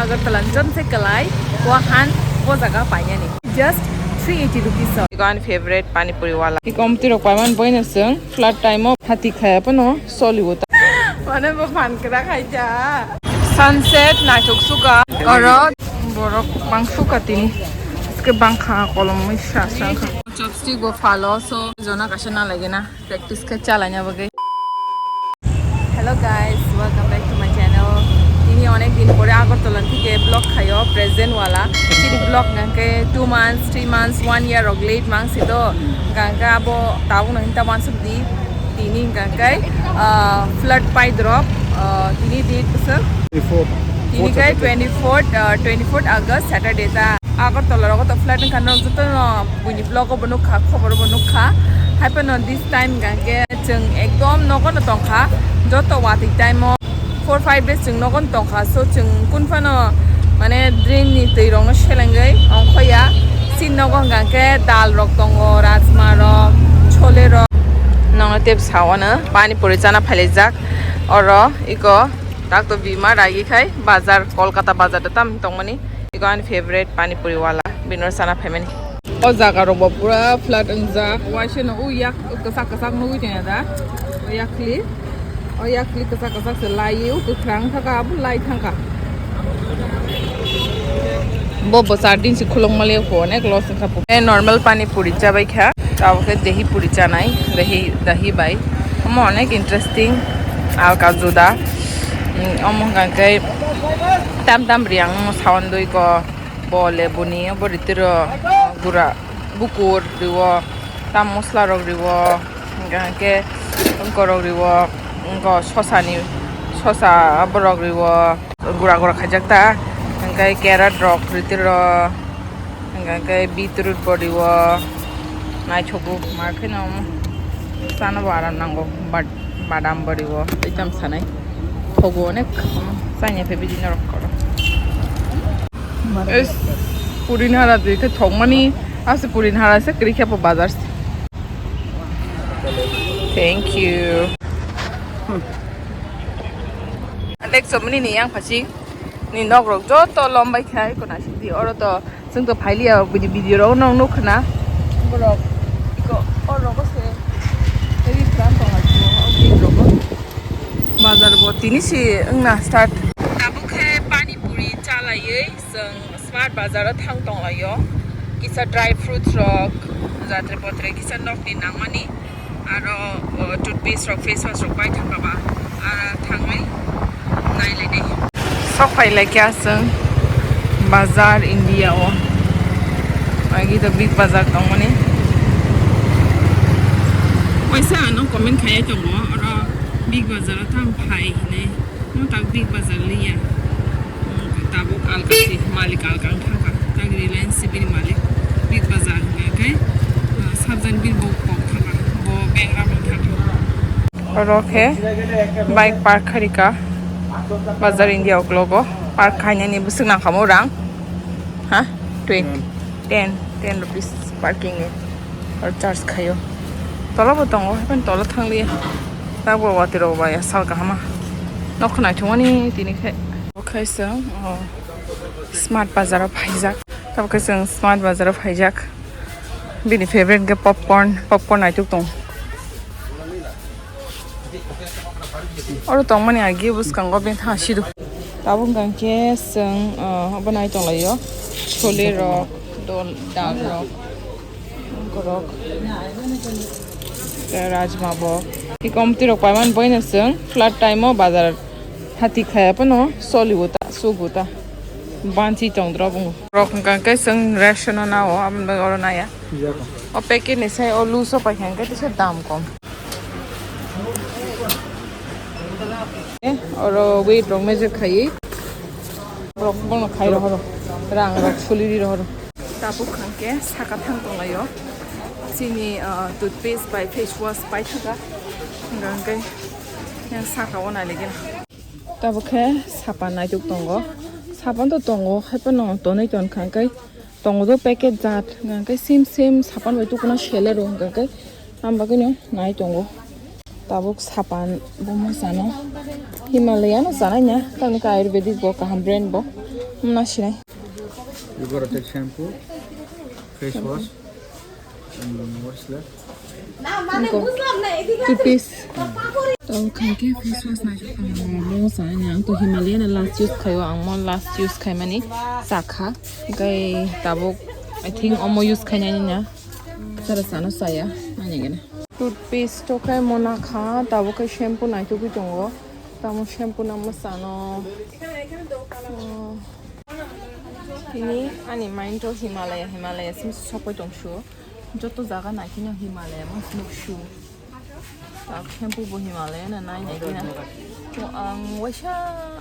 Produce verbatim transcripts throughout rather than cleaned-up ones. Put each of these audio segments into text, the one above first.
Agartala ni jotse kwlai, o han o jaga painani. Just three eighty rupees o. Iko ani favorite pani puri wala. Iko omtwi rok paiman boino chwng flat time o hati khaya phano soliwo ta. Mane bo phan kra khaija. Sunset naithok suka. Oro borok bang suka tini. Ske bang kha kolom sa sa kha. Chopstick bo phalo so jona kaisa na lagena. Practice khe chalaina bagwi. Hello guys, welcome back to my channel. Tini onek din pore Agartala thike vlog khayo, present wala. Chini vlog hingke two months, three months, one year rok late mang si do. Hingke abo tabuk no hinta wansuk di. Tini hingke, ah, flood pai drop, ah, tini date bwswk? Twenty-fourth. Tini kai twenty-fourth, ah, twenty-fourth August, Saturday ta. Agartala rogo to flood wngkha, norok joto no buini vlog o bo nukha, khobor o bo nukha. Hai phano this time hingke chwng ekdom nogo no tongkha, joto watwi time o four five days chwng nogo no tongkha. So chwng kun phano mane drain ni twi rok no selengwi ongkhoya. Chini nogo hingke dal rok tongo, rajma rok, chole rok. Nongno tep sao no pani puri chana phailaijak oro iko. Tak to bima ragi khai bazar, Kolkata bazar da tam tongmani. Iko ani favorite pani puri wala, bini oro chana phaimani. O jaga rok bo pura flat wngjak, waisa no o yak kwchak kwchak nugwi tongya da, o yakli, o yakli kwchak kwchak se lai o kwkhwrang thaka abo lai thangkha. Bo bo char din se khulok mali ko onek loss wngkha. E normal pani puri chabai kha. Tabuk khe dahi puri chanai, dahi, dahi bai. Omo onek interesting, alka juda. Mm, omo hwnka khe tam tam riang omo sawan dui ko, bo lebuni, bo ritiro gura, bukur riwo, tam mosla rok riwo, hwnka khe wngkorok riwo, wngko sosani, sosa borok riwo, gura gura khaijak ta, hwnka khe carrot rok ritiro. Hingke beetroot body o naithogo, ma kheno chana bo aram nango, but badam body o item sanai thogo onek, chanya phe bidi norok koro. Es, puri nara de khe thokmani, ase puri nara se kri khe bo bazar. Thank you. Dek somni ni yang phasi ni nok rok joto lom bai khai kona sidi oro to. Chwng to phailiya bini video rok no nukha na. Borok iko o rogo se ri pran tong lai o gate rogo. Bazar bo tini si wngna start. Tabuk khe pani puri chalaiwi chwng Smart Bazar o thang tong lai o. Kisa dry fruits rok jatre potre kisa nokni nangmani. Aro, o, toothpaste rok, face wash rok bai thangkha ba. Ara thangwi nai lai di. Sok phai lai kha chwng Bazar India o. Agi to Big Bazar tongmani. Waisa ano comment khaiya tongo, oro Big Bazar o thang phai hinwi. No tak Big Bazar liya. Tabuk alkasi malik alkang thangkha. Tak Reliance bini malik. Big Bazar hwnka khe, ah, sabjani bini bo kok thangkha. Bo bank ramang thangkha. Oro khe bike park kharika. Bazar India uklogo park khainani bwswk nangkha mo rang. Ha? Twenty. Ten. Ten rupees parking ni. Oro charge khaio. Tola bo tongo, haikhe tola thangliya. Tabuk watwi rok bai sal kahama. Nokha naithokmani tini khe. Bo khe chwng, oh, Smart Bazar o phaijak. Tabuk khe chwng Smart Bazar o phaijak. Bini favorite khe popcorn, popcorn naithok tong. Oro tongmani agi bwskango bini thang sido. Tabuk hwnkha khe chwng, ah, obo nai tonglaio. Chole rok, dol, dal rok, borok, tei rajma bo. Tei komti rok paimani boino chwng flat time o bazar hati khaya phano soliwo ta, sugo ta. Banchi tongdra bungo. Rok hwnkha khe chwng ration o nao, aboni bagwi oro naya. O packet ni sai o loose o paikha hwnkhe teisa dam kom. Eh, oro weight rok measure khaiwi. Rok bono khai rohoro. Rang rok suli ri rohoro. Tabuk hwnkhe saka thang tonglaio. Chini, ah, toothpaste bai face wash pai thaka. Hwnkhe yang saka o nai lagi. Tabuk khe sapan naituk tongo. Sapan to tongo, hai phano tonwi tonkha hwnkhe. Tongo do packet jat, hwnkhe sim sim sapan bai tukuna sele rw hwnkhe, ang bagwino nai tongo. Tabuk sapan bo ma chano, Himalaya no chanai na, tamni khe Ayurvedic bo kaham brand bo. Mna sinai. You gotta take shampoo, face wash, and what's left? Niko. Toothpaste. Tamo khaikhe face wash nai. Mo sa ni ang to Himalaya na last use khayo, ang mo last use khaimani sakha. Gai tabuk I think omo use khainani na. Sara sano saya ani gana. Toothpaste to khai mona kha, tabuk khai shampoo nai tugui tongo. Tamo shampoo na mo sano. Oh. Tini ani mind to Himalaya, Himalaya sim sokoi tong shu. Joto jaga naikhe no Himalaya mo nuk shu. Tak shampoo bo Himalaya na nai nai khe na. To ang waisa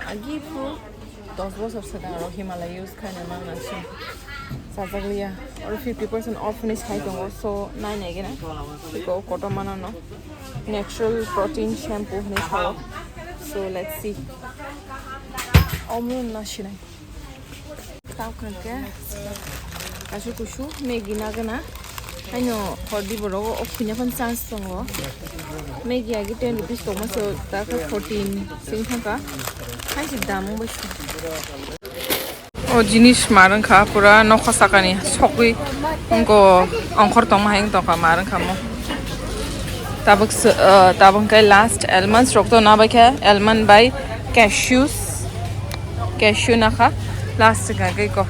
agi phu dos bosor se da ro Himalaya use khaina mang na shu. Sajak liya. Or fifty percent off ni sai tongo. So nai nai khe na. Ko koto mana no. Natural protein shampoo ni sao. So let's see. Omo na sinai. Tao khwrwngkhe kasu kusu Maggi nagana. Haino hordi borok o khwina phano chance tongo. Maggi agi ten rupees tongma so ta khe fourteen sing thangkha. Haisi dam wngbai se. O jinis mar wngkha pura nokha sakani sogwi wngkha ongkhor tongma hai wng tongkha mar wngkha mo. Tabuk se, ah, tabuk hwnkhe last almonds rok to nabaikha, almond bai cashews, cashew nakha last hwnkha khe ko.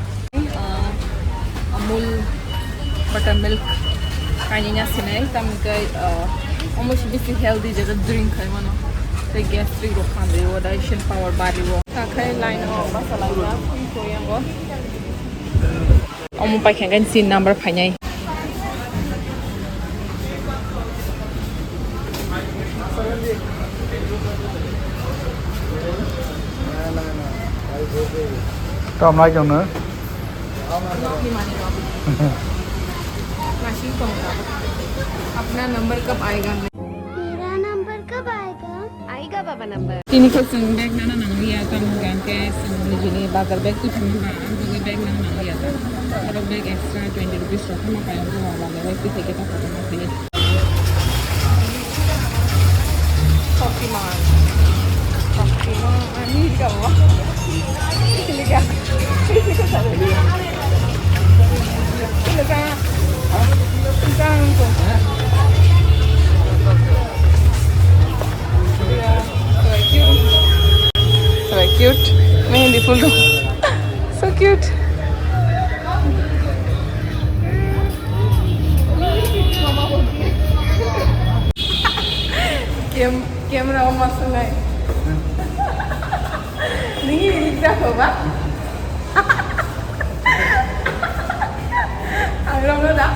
Ah, Amul buttermilk kainwi nasinai, tamni kai, ah, omo se bisi healthy jaga drink khai mano, tei gastric rok khamrio, digestion power bario. Takhai line o basa laijak, twi koyango. Omo paikha khe scene number phainai. Tom lai jong no. Masih kong ka. Apna number kab aayega? Mera number kab aayega? Aiga baba number. Tini khe chwng bag nana nangliya, tamo hwnkhe chwng nijini bazar bag twi thangma ba ang bagwi bag nana nangliya ta. Oro bag extra twenty rupees rok phano kayang rw bagwi bai twi thai khe ta kotorma thai. Shaktiman. Shaktiman. Ani kamo. Liga. Liga. So cute. So cute. Mehendi phul do. So cute. Cam-, camera on masuk nai. Nini ilik dah kau ba? Ang dah.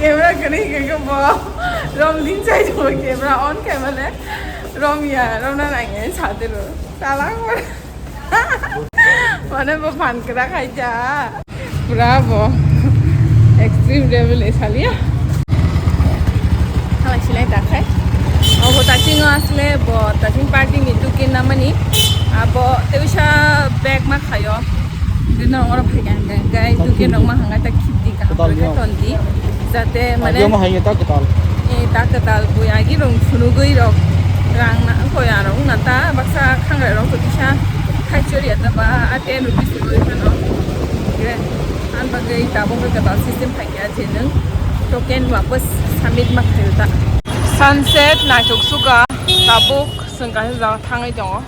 Camera kani kaka bo rom din chai jo camera on khai mane rom ya rom na nang ngai sa de ro sala ko mane bo phan kra khai ja pura bo extreme level e salia. Hala silai ta khai. Obo ta chingo asle bo ta ching party ni tukin na mani abo teusa bag ma khayo. Dino oro phai kha hwnkhe, hwnkhe duke nok ma hwnga ta khibdi kaham kwtal khe no. Tondi. Jate mane tagio ma hai ta kwtal. Eh, ta kwtal bui agi rong phunugui rok rang na koi arok wngna ta baksa khangrai rok kisa khai chori ya ta ba a ten rupees ni gori phano. Hwnkhe ang bagwi tabuk khe kwtal system phai kha je nwng token wapas submit ma khaio ta. Sunset naithok suka tabuk chwng kaisa jaga thangwi tongo.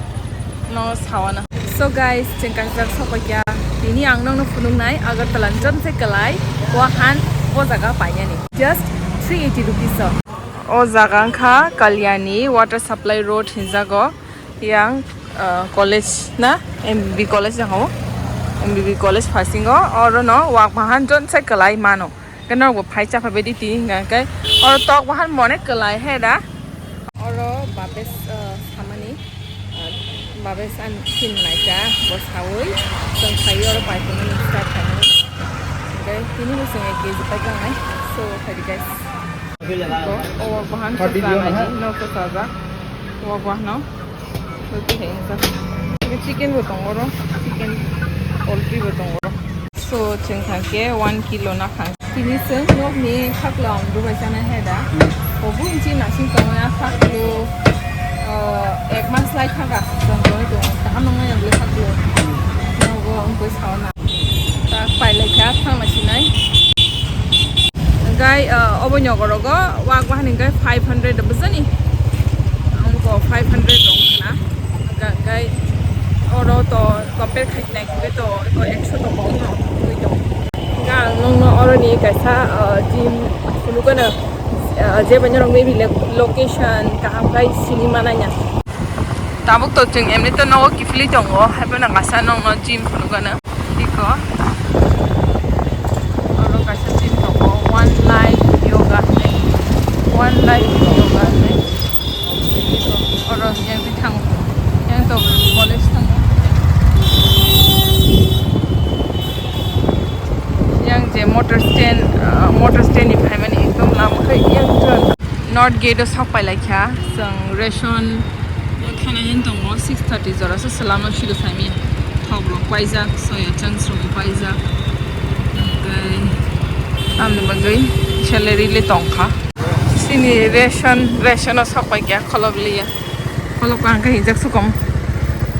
No sawana. So guys, chwng kaisa sokphaikha. Tini ang nokno phunuknai Agartala ni jotse kwlai Wahan o jaga painani. Just three eighty rupees o. O jaga wngkha Kalyani Water Supply Road hinjago. Yang, uh, college na M B B college jang o. M B B college phasingo. Oro no wak bahan jotse kwlai mano. Khe norokbo phai chapha bedi tini hwnka khe oro tok bahan mo onek kwlai he da. Oro Babes, uh, samani, uh, Babes ani sin naika bo sawi chwng phai oro paithakmani start khaimani. Hwnkhe tini bo chwng ek K G paithaknai. So, phaidi guys. Ito, o wak bahan sa sa naidi, no sa sa ja. O wak bahan no. Roti hai wngkha. Chicken bo tongo oro, chicken poultry bo tongo oro. So, chwng thangkhe one kilo na thang. Tini chwng nokni khaklo ang dubai chana he da. Obo hinchi nasing tongo ya khaklo. Ek mas lai thangkha, chwng tongwi tongo, kaham nangmani ang bwlai saklo. Nogo wngwi sao na. Tak pailai kha, thangna sinai. Hwnkhe, ah, obo nogorogo wak bahani hwnkhe five hundred bwsani. Ang bo five hundred rok na. Hwnkhe oro to compare khai nai hwnkhe to, to ekso to kok no twi tongo. Hwnkhe ang nokno oroni kaisa, ah, gym phunukgano, ah, je bai norok maybe lo-, location kaham khai sini manai na. Tabuk to chwng emni to nogo kiphilwi tongo, haiphano kaisa nokno gym phunukgano. Iko. Oro kaisa gym tongo, One Life Yoga hinwi. One Life Yoga hinwi. Iko. Oro yang twi thango. Yang to college thango. Yang je motor stand, ah, motor stand ni phaimani ekdom lama khai yang turn. North gate o sok pai lai kha. Chwng ration o thana hin tongo, six thirty jora se swlamo siro saimanya. Thok rok paijak, soya chunks rok paijak. Tei tamni bagwi salary le tong kha. Sini ration, ration o sok pai kha, kholop liya. Kholop ang khe hijak sukom.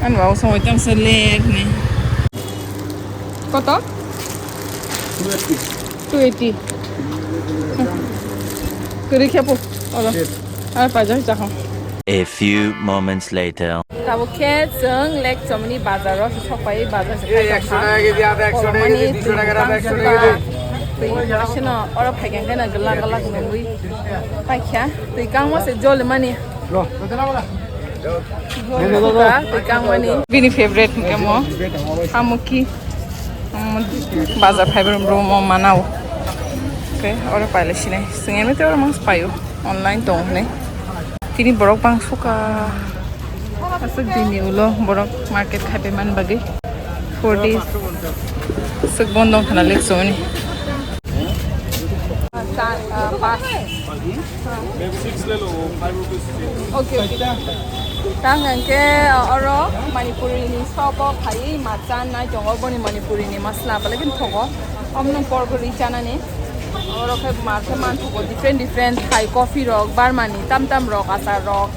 Ani babu songwi tong se lek ni. Koto? Two eighty. Two eighty. Kwrwi khe po. Oro. Yes. Ar paijak chakha. A few moments later. Tabuk khe chwng Lake Chomoni bazar o sok pai, bazar se khai tongkha. Kolomani twi bang jora, twi aseno oro phaikha khe na gwlak gwlak nungwi paikha. Twi kangma se jolimani. Bini favorite hwnkhe mo hamuki, um, bazar phaibrwm brwm mo manao. Okay, oro paila sinai. Swngya mete oro mangsa paio. Online tong hwnwi. Tini borok bang suka. Aswk dini ulo borok market khaipai man bagwi. Four days. Aswk bondo wngkha na Lake Chomoni. Sa-, ah, pas. Okay, okay. Tang hwnkhe oro Manipuri ni shop o phaiwi ma chanai tongo, boni Manipuri ni masla belai kheno thogo. Omo nung por kwrwi chanani. Oro khe ma khe manthogo different different Thai coffee rok, Burma ni tam tam rok, achar rok.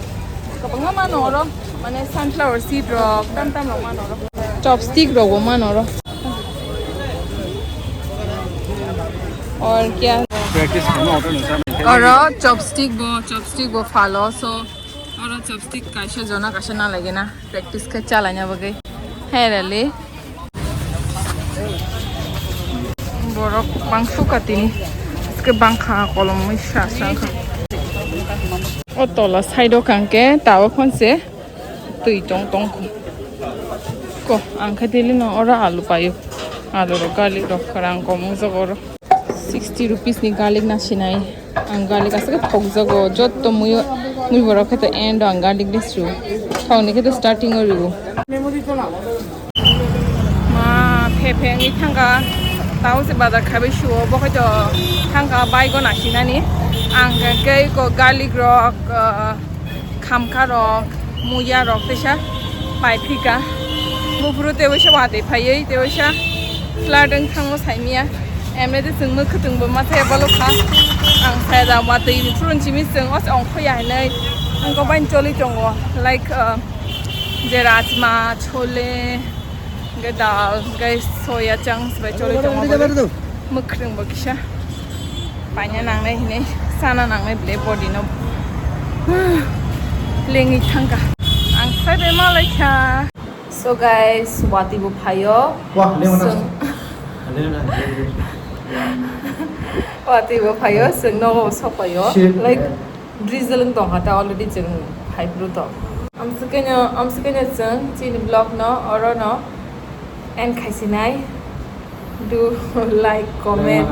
Kwbangma mano oro, mane sunflower seed rok, tam tam rok mano oro. Chopstick rok bo mano oro. Or kya? Practice khaima auto nungsa. Oro chopstick bo, chopstick bo phalo, so oro chopstick kaisa jona kaisa na lagi na, practice khe chalaina bagwi. Hey, Rally. Borok bangsu katini. Aske bangkha kolomwi sa sa wngkha. O tola side o kangke tawa khonse twi tong tong ko. Ko ang khe daily no oro alu paio. Alu rok garlic rok rang kom wngjago oro. Sixty rupees ni garlic na sinai. Ang garlic aswk thokjago, jotto muiyo, mui borok khe to end o ang garlic de su. Thokni khe to starting o rigo. Ma phe phe wngwi thangkha, tamo se bazar khaibai suo, bo khe to thangkha bike o nasinani. Ang khe ko garlic rok, ah, khamkha rok, muya rok teisa pai phika. Buphuru tewaisa watwi phaiwi tewaisa flat wng thango saimia. Emre de chwng mwkhwtwng bo ma chaya balo kha. Ang saya da watwi phurun simi chwng os ongkhoya hinwi ang kobain choli tongo. Like, uh, je rajma, chole, hwnkhe dal, hwnkhe soya chunks bai choli tongo bo. Mwkhwtwng bo kisa. Paina nangnai hinwi, sana nangnai ble body no. Lengwi thangkha. Ang sai bai ma lai kha. So guys, watwi bo phaio. Wah, lengwi thangkha. Watwi bo phaio, chwng nogo bo sopaio. Like, drizzle wng tongkha ta already chwng phaiphuru to. Amswkeno, amswkeno chwng chini vlog no oro no end khaisinai. Do like, comment.